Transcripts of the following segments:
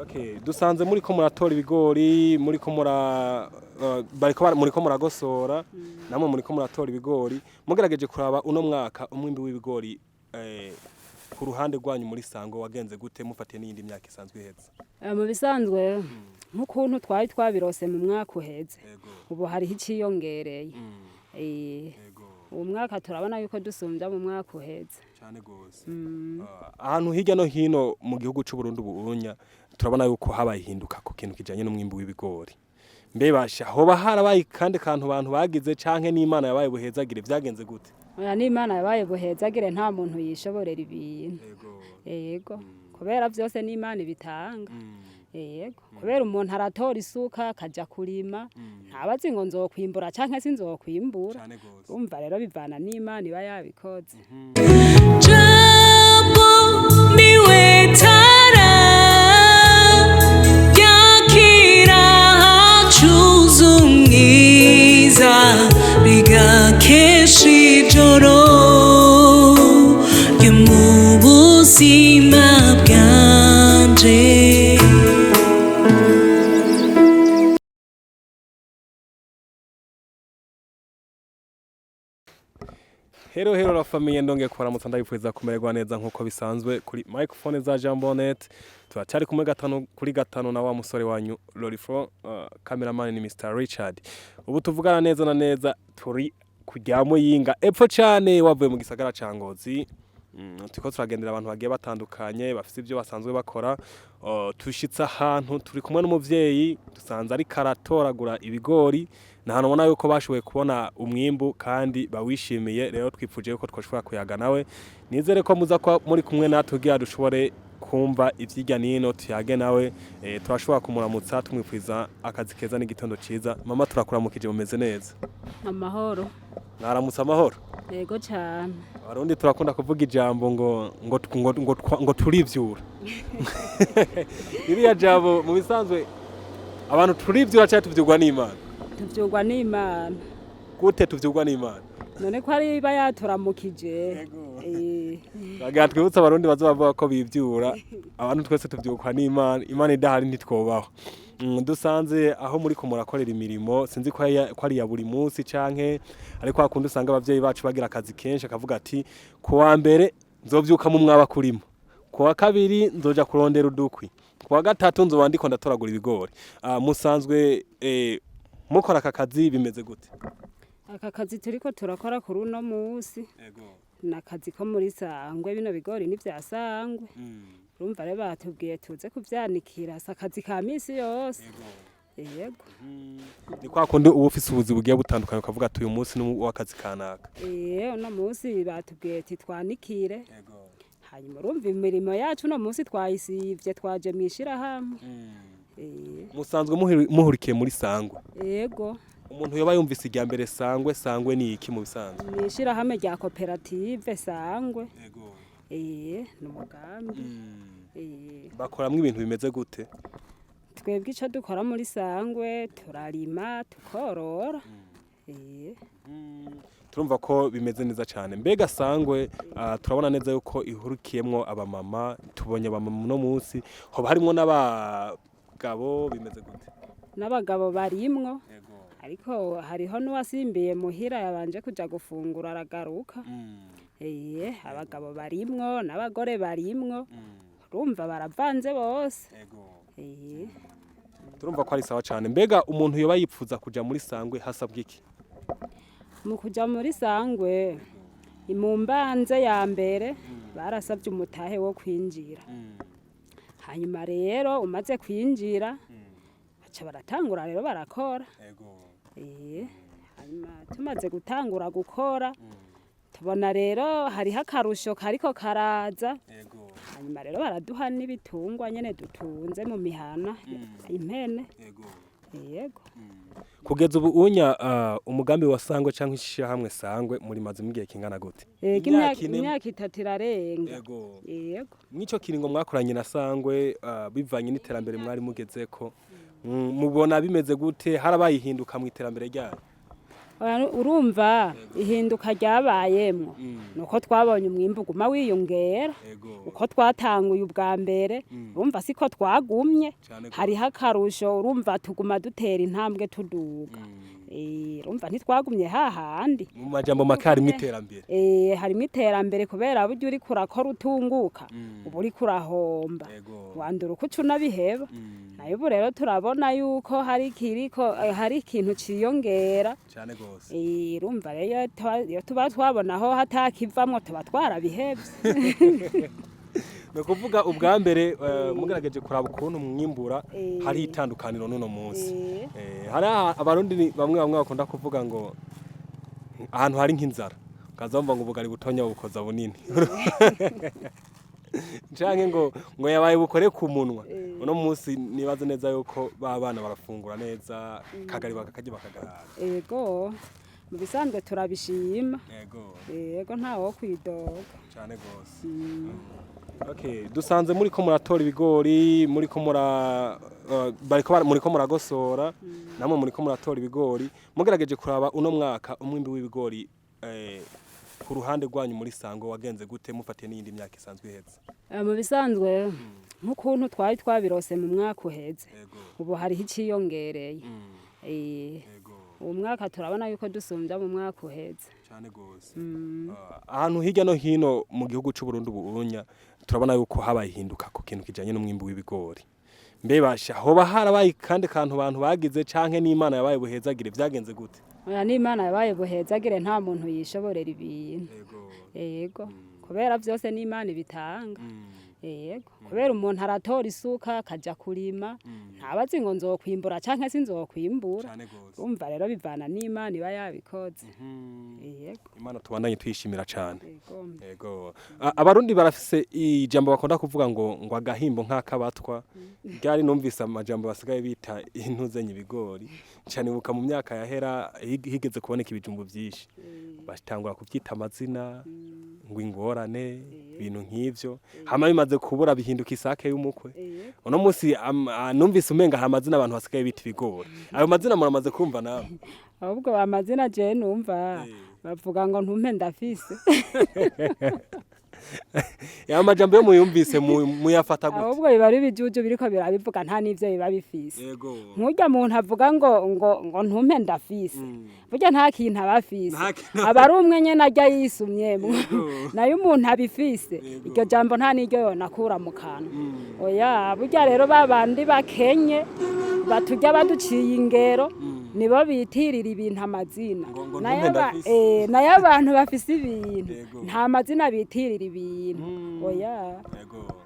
Okay, dusanze muri ko muratora ibigori, muri ko mura bariko muriko muragosora, namwe muri ko muratora ibigori. Mugerageje kuraba uno mwaka umwimbi w'ibigori ku ruhande rwanyu muri Sango wagenze gute mufatiye n'iyindi myaka isanzwe iheze? Mu bisanzwe, nk'ukuntu twari twabirose mu mwaka uheze, ubu hariho iciyongereye. Uwo mwaka turabona yuko dusumbya mu mwaka uheze. Cyane gose. Ahantu hirya no hino mu gihugu c'u Burundi ubunya turabona yuko habaye ihinduka ku kintu kijanye n'umwimbi w'ibigori. Mbe basha hoba harabaye kandi kantu abantu bagize canke n'Imana yabaye buhezagire, vyagenze gute? Oya, n'Imana yabaye buhezagire, nta muntu yishoborera ibintu. Yego, kubera vyose n'Imana ibitanga. Yego, kubera umuntu aratora isuka akaja kurima, ntabazi ngo nzokwimbura canke sinzokwimbura. Cyane gose. Urumva rero bivana n'Imana iba yabikoze. Jambo niwe tara yakira hacuze umwiza rigakesha ijoro ryo mu buzima bwanje. Hello hello la famille, ndongeye kubaramutsa ndabipfuza kumererwa neza nkuko bisanzwe kuri microphone za Jambonet. Turacyari kumwe gatanu kuri gatanu na wa musore wanyu Lolifro, cameraman ni Mr Richard. Ubu tuvugana neza na neza turi kujya Muyinga epfo cyane wavuye mu gisagara ca Ngozi. Turiko turagendera abantu bagiye batandukanye bafise ibyo basanzwe bakora. Tushitse ahantu turi kumwe n'umuvyeyi dusanze ariko aratoragura ibigori. Ni ahantu ubona yuko bashoboye kubona umwimbu kandi bawishimiye. Rero twipfuje yuko twashobora kuyaga nawe. Nizere ko muza kuba muri kumwe natwe kugira dushobore kumva ivyirya nino tuyage nawe. Turashobora kumuramutsa tumwipfuza akazi keza n'igitondo ciza. Mama, turakuramukije, mumeze neza? Amahoro. Mwaramutse amahoro? Yego cane. Abarundi turakunda kuvuga ijambo ngo turivyura. Iriya jambo mu bisanzwe abantu turivyura cyangwa tuvyurwa n'Imana? Tuvyurwa n'Imana. Gute tuvyurwa n'Imana? None ko ari iba yaturamukije. Bagira twibutse abarundi baza bavuga ko bivyura, abantu twese tuvyukwa n'Imana, Imana idahari ntitwobaho. Dusanze aho muri ko murakorera imirimo, sinzi ko ari iya buri munsi canke ariko hakundi usanga abavyeyi bacu bagira akazi kenshi, akavuga ati ku wa mbere nzovyuka mu mwaba kurimo, ku wa kabiri nzoja kurondera udukwi, ku wa gatatu nzoba ndiko ndatoragura ibigori. Musanzwe mukora aka kazi bimeze gute? Aka kazi turiko turakora kuri uno musi ni akazi ko muri Sangwe. Bino bigori ni vya Sangwe. Urumva rero batubwiye tuze kuvyanikira, si akazi ka misi yose. Yego. Ni kwa kundi uba ufise ubuzi bugiye butandukanye ukavuga ati uyu munsi ni uw'akazi kanaka. Uno munsi batubwiye ati twanikire, hanyuma urumva imirimo yacu uno munsi twayisivye, twaje mw'ishirahamwe. Musanzwe muhurikiye muri Sangwe? Yego. Umuntu yoba yumvise irya mbere Sangwe, Sangwe ni iki mu bisanzwe? Ni ishirahamwe rya koperative Sangwe. Ni umugambi. Bakoramwo ibintu bimeze gute? Twebwe ico dukora muri Sangwe turarima tukorora. Turumva ko bimeze neza cyane. Mbega Sangwe, turabona neza yuko ihurikiyemwo abamama, tubonye abamama uno munsi, hoba harimwo n'abagabo, bimeze gute? N'abagabo barimwo, ariko hariho n'uwasimbiye muhira yabanje kuja gufungura aragaruka. Abagabo barimwo n'abagore barimwo, urumva baravanze bose. Turumva ko ari sawa cyane. Mbega umuntu yoba yipfuza kuja muri Sangwe hasabwa iki? Mu kuja muri Sangwe, mu mbanze ya mbere barasabye umutahe wo kwinjira. Hanyuma rero umaze kwinjira baca baratangura rero barakora. Hanyuma tumaze gutangura gukora tubona rero hariho akarusho kariko karaza. Hanyuma rero baraduha n'ibitungwa nyene dutunze mu mihana, impene. Yego. Kugeza ubu unya umugambi wa Sangwe canke ishirahamwe Sangwe muri maze mugihe kingana gute? Yego. Imyaka ine. Imyaka 3 irarenga. Yego. Mw'ico kiringo mwakoranye na Sangwe, bivanye n'iterambere mwari mugezeko, mubona bimeze gute? Harabaye ihinduka mu iterambere ryanyu? Urumva ihinduka ryabayemwo nuko twabonye umwimbu uguma wiyongera. Uko twatanguye ubwa mbere, urumva siko twagumye. Cane gose. Hariho akarusho, urumva tuguma dutera intambwe tuduga. Urumva ntitwagumye hahandi. Mu majambo make, harimo iterambere. Harimo iterambere, kubera burya uriko urakora utunguka uba uriko urahomba. Wandura uko uca unabiheba. Nayo ubu rero turabona yuko hari ikiriko, hari ikintu ciyongera. Cane gose. Urumva rero iyo tuba twabona aho hatakivamwo tuba twarabihevye. Ni ukuvuga ubwa mbere, mugerageje kuraba ukuntu mwimbura, hari itandukaniro n'uno munsi. Hari abarundi bamwe bamwe bakunda kuvuga ngo ahantu hari nk'inzara ukaza wumva ngo ubugari butonya bukoza bunini, canke ngo yabaye bukore ku munwa. Uno munsi nibaze neza yuko ba bana barafungura neza, kagari bakakarya bakagahaga. Ego, mu bisanzwe turabishima. Ego, ntawo kwidoga. Cane gose. Okay, dusanze muri ko muratora ibigori, muri ko mura bariko muriko muragosora, namwe muriko muratora ibigori. Mugerageje kuraba uno mwaka umwimbi w'ibigori, ku ruhande rwanyu muri Sango wagenze gute, mufatiye n'iyindi myaka isanzwe iheze? Mu bisanzwe nk'ukuntu twari twabirose mu mwaka uheze, ubu hariho iciyongereye. Uwo mwaka turabona yuko dusumbya mu mwaka uheze. Cane gose. Ahantu hirya no hino mu gihugu c'u Burundi ubunya turabona yuko habaye ihinduka ku kintu kijanye n'umwimbi w'ibigori. Mbe basha hoba harabaye kandi kantu abantu bagize, canke n'Imana yabaye buhezagire, vyagenze gute? Oya, n'Imana yabaye buhezagire, nta muntu yishoborera ibintu. Yego, kubera vyose n'Imana ibitanga. Yego, kubera umuntu aratora isuka akaja kurima, ntabazi ngo nzokwimbura canke sinzokwimbura. Cane gose. Urumva rero bivana n'Imana iba yabikoze. Yego. Imana tubandanye tuyishimira cane. Yego. Yego. Abarundi barafise ijambo bakunda kuvuga ngo agahimbo nk'akabatwa. Ryari numvise amajambo basigaye bita intuzenye ibigori. Cyane ibuka mu myaka yahera higeze kuboneka ibijumbu vyinshi. Batangura kuvyita amazina ngo ingorane, ibintu nk'ivyo. Hama bimaze kubura bihinduka isake y'umukwe. Uno munsi numvise umenga hari amazina abantu basigaye bita ibigori. Ayo mazina muramaze kumva nawe? Ahubwo amazina je numva bavuga ngo ntumpe ndafise. Ya majambo yo muyumvise muyafata gute? Ahubwo biba ari ibijuju biriko birabivuga, nta n'ivyo biba bifise. Nkurya muntu avuga ngo ntumpe ndafise, burya nta kintu aba afise. Nta kintu. Aba ari umwe nyene arya yisumyemwo. Nayo umuntu abifise, iryo jambo nta n'iryo yonakura mu kanwa. Oya, burya rero ba bandi bakenye baturya baduciye ingero nibo bitirira ibintu amazina. Ngo Nayo ntumpe ndafise. Nayo abantu bafise ibintu nta mazina bitirira ibintu, oya.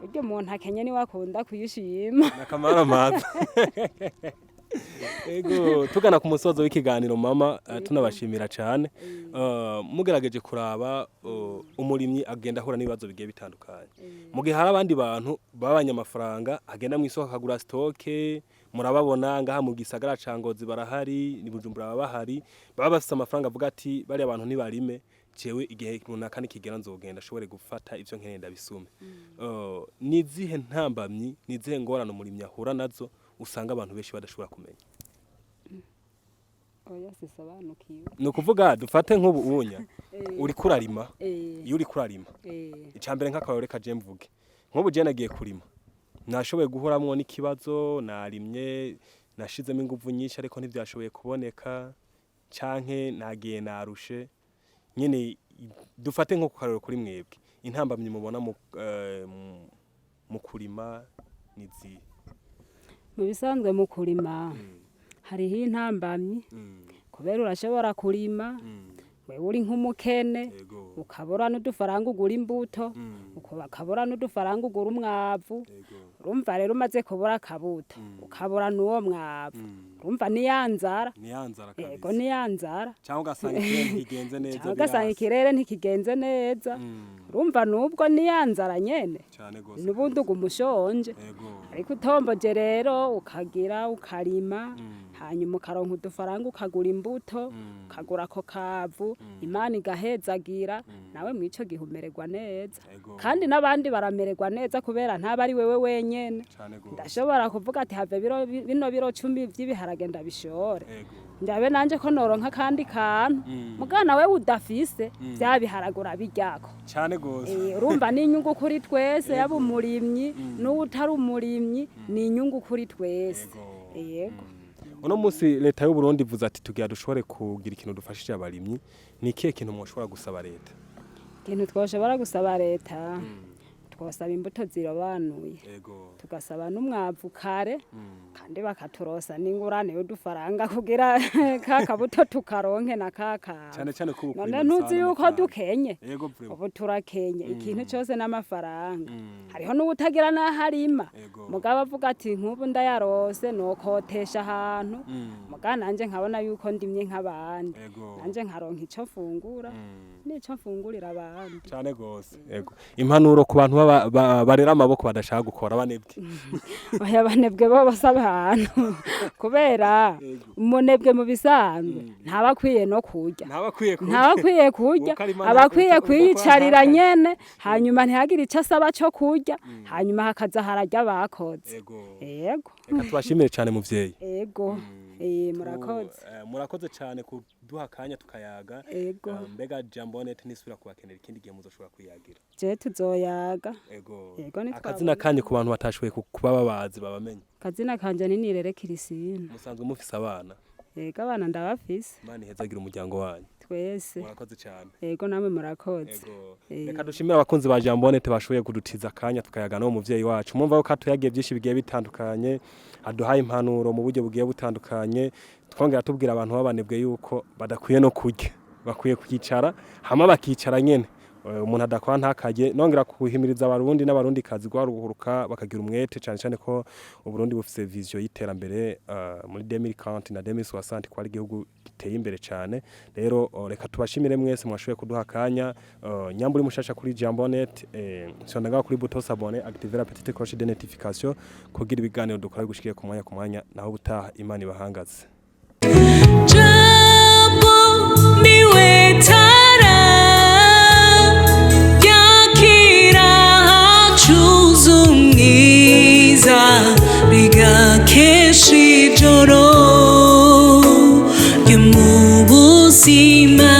Burya umuntu akenye niwe akunda kuyishima. Nakamara maza. Ego, tugana ku musozo w'ikiganiro mama, tunabashimira cyane. Mugerageje kuraba, umurimyi agenda ahura n'ibibazo bigiye bitandukanye. Mu gihe hari abandi bantu babanye amafaranga, agenda mu isoko akagura stock, murababona ngaha mu gisagara ca Ngozi barahari, ni Bujumbura baba bahari, baba bafise amafaranga, avuga ati bariya abantu ntibarime, jewe igihe runaka nikigera nzogenda ashobore gufata ivyo nkeneye ndabisume. Ni izihe ntambamyi, ni izihe ngorane umurimyi ahura nazo usanga abantu benshi badashobora kumenya? Oya, sisobanukiwe. Ni ukuvuga dufate nk'ubu unya uriko urarima, iyo uriko urarima, icambere nk'akarorero, reka je mvuge nk'ubu je nagiye kurima, nashoboye guhuramwo n'ikibazo, narimye nashizemo inguvu nyinshi ariko ntivyashoboye kuboneka, canke nagiye narushe nyene. Dufate nko ku karorero kuri mwebwe, intambamyi mubona mu kurima ni izihe? Mu bisanzwe mu kurima hariho intambamyi, kubera urashobora kurima wewe uri nk'umukene, ukabura n'udufaranga ugura imbuto, ukabura n'udufaranga ugura umwavu. Urumva rero umaze kubura akabuto, ukabura n'uwo mwavu, urumva niyanzara. Niyanzara. Yego. Kabisa. Niyanzara. Cyangwa ugasanga ikirere ntikigenze neza. Cyangwa ugasanga birasa. Ikirere ntikigenze neza. Urumva nubwo niyanzara nyene. Cyane gose. N'ubundi uguma ushonje. Ariko utomboje rero ukagira ukarima, hanyuma ukaronka udufaranga ukagura imbuto, ukagura ako kavu, Imana igahezagira, nawe mw'ico gihe umererwa neza. Kandi n'abandi baramererwa neza, kubera ntaba ari wewe wenyene. nyene. Cane gose. Ndashobora kuvuga ati have biro bino biro 10 vy'ibiharage ndabishore, ndabe nanje ko noronka akandi kantu. Mugana we udafise vya biharage urabiryako. Cane gose. Urumva ni inyungu kuri twese, yaba umurimyi n'uwutari umurimyi, ni inyungu kuri twese. Yego. Uno munsi leta y'u Burundi ivuze ati tugira dushobore kugira ikintu dufashije abarimyi, ni ikihe kintu mwoshobora gusaba leta? Ikintu twoshobora gusaba leta, twosaba imbuto zirobanuye, tugasaba n'umwavu kare, kandi bakaturosa n'ingurane y'udufaranga kugira ka kabuto tukaronke na ka kavu. Cane cane ko ubu None kurima ntuzi bisaba yuko n'amafaranga. dukenye? Yego, vraiment. Ubu turakenye, ikintu cyose n'amafaranga. Hariho n'uwutagira n'aho arima, mugabo avuga ati nk'ubu ndayarose nokotesha ahantu, mugabo nanje nkabona yuko ndimye nk'abandi, nanje nkaronka ico mfungura n'ico mfungurira abandi. Cane gose. Yego, impanuro ku bantu barera amaboko badashaka gukora, banebwe? Oya, banebwe bo bose abantu, kubera umunebwe mu bisanzwe ntaba akwiye no kurya. Ntabakwiye kurya. Ntaba akwiye kurya. Uko arima Aba akwiye kwiyicarira udakora. nyene, hanyuma ntihagire ico asaba co kurya, hanyuma hakaza hararya bakoze. Yego. Reka tubashimire cane, muvyeyi. Ego, murakoze. Murakoze cane kuduha akanya tukayaga. Ego. Mbega Jambonet nisubira kubakenera ikindi gihe, muzoshobora kuyagira? Je tuzoyaga. Ego. Yego, nitwabona. Akazina kanyu ku bantu batashoboye kuba babazi babamenye? Kazina kanje ni Nirere Kirisina. Musanzwe mufise abana? Yego, abana ndabafise. Imana ihezagira umuryango wanyu. Twese. Murakoze cyane. Yego, namwe murakoze. Ego. Reka dushimire abakunzi ba Jambonete bashoboye kudutiza akanya tukayaga n'uwo muvyeyi wacu. Mumva ko atuyagiye byinshi bigiye bitandukanye, aduhaye impanuro mu buryo bugiye butandukanye, twongera tubwira abantu babanebwe yuko badakwiye no kurya, bakwiye kwicara hama bakicara nyene. Umuntu adakora ntakarye. Nongera kuhimiriza abarundi n'abarundi kazi guharuhuruka bakagira umwete, cyane cyane ko Uburundi bufise vision y'iterambere muri 2040 na 2060, ko ari igihugu giteye imbere cyane. Rero reka tubashimire mwese mwashoboye kuduha akanya. Nyamburi mushasha kuri Jambonet, sondaga kuri bouton s'abonner, activer la petite cloche de notification kugira ibiganiro dukora bigushikire ku mwanya ku mwanya. Naho ubutaha, Imana ibahangaze. Jambo niwe tara yakira hacuze umwiza rigakesha ijoro ryo mu buzima.